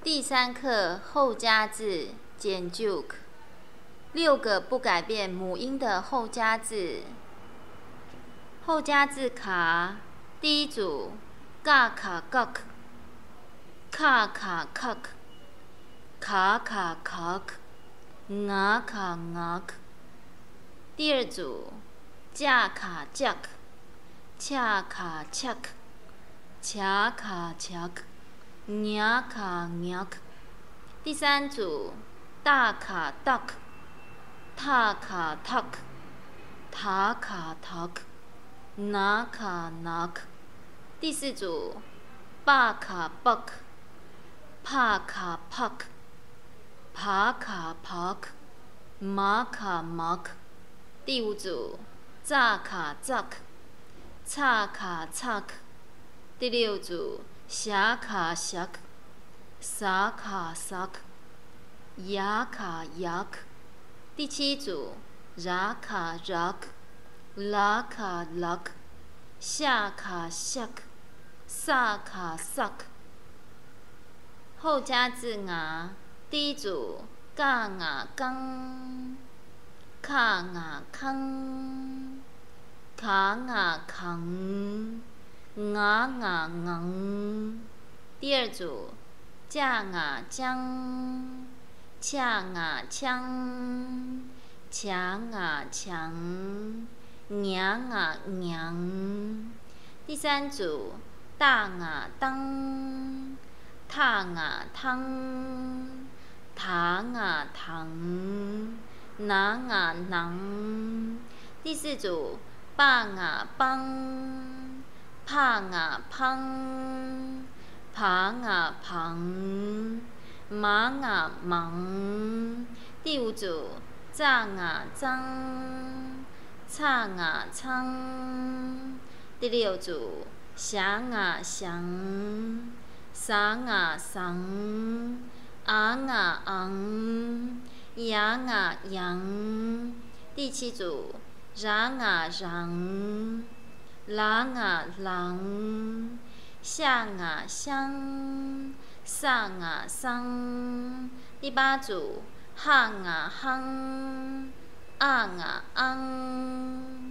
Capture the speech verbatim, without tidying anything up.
第三课后加字简句，六个不改变母音的后加字。后加字卡，第一组，ཀ་ཁ་ཀག་ཁ་ཁ་ཁག་ཁ་ཁ་ཁག་ང་ཁ་ངག第二组，ཅ་ཁ་ཅག་ཆ་ཁ་ཆག་ཆ་ཁ་ཆག་ཉ་ཁ་ཉག第三组，ཏ་ཁ་ཏག་ཐ་ཁ་ཐག་ཐ་ཁ་ཐག་ན་ཁ་ནག第四组，པ་ཁ་པག་ཕ་ཁ་ཕག་བ་ཁ་བག་མ་ཁ་མག第五组，ཙ་ཁ་ཙག་ཚ་ཁ་ཚག第六组，ཞ་ཁ་ཞག་ཟ་ཁ་ཟག་ཡ་ཁ་ཡག第七组，ར་ཁ་རག་ལ་ཁ་ལག་ཤ་ཁ་ཤག་ས་ཁ་སག后加字ང་第一组，ཀ་ང་ཀང་ཁ་ང་ཁང་ག་ང་གང་ང་ང་ངང第二组，ཅ་ང་ཅང་ཆ་ང་ཆང་ཆ་ང་ཆང་ཉ་ང་ཉང第三组，ཏ་ང་ཏང་ཐ་ང་ཐང་ད་ང་དང་ན་ང་ནང第四组，པ་ང་པང་ཕ་ང་ཕང་བ་ང་བང་མ་ང་མང第五组，ཙ་ང་ཙང་ཚ་ང་ཚང第六组，ཞ་ང་ཞང་ཟ་ང་ཟང་ཨ་ང་ཨང་ཡ་ང་ཡང第七组，ར་ང་རང་ལ་ང་ལང་ཤ་ང་ཤང་ས་ང་སང第八组，ཧ་ང་ཧང་ཨ་ང་ཨང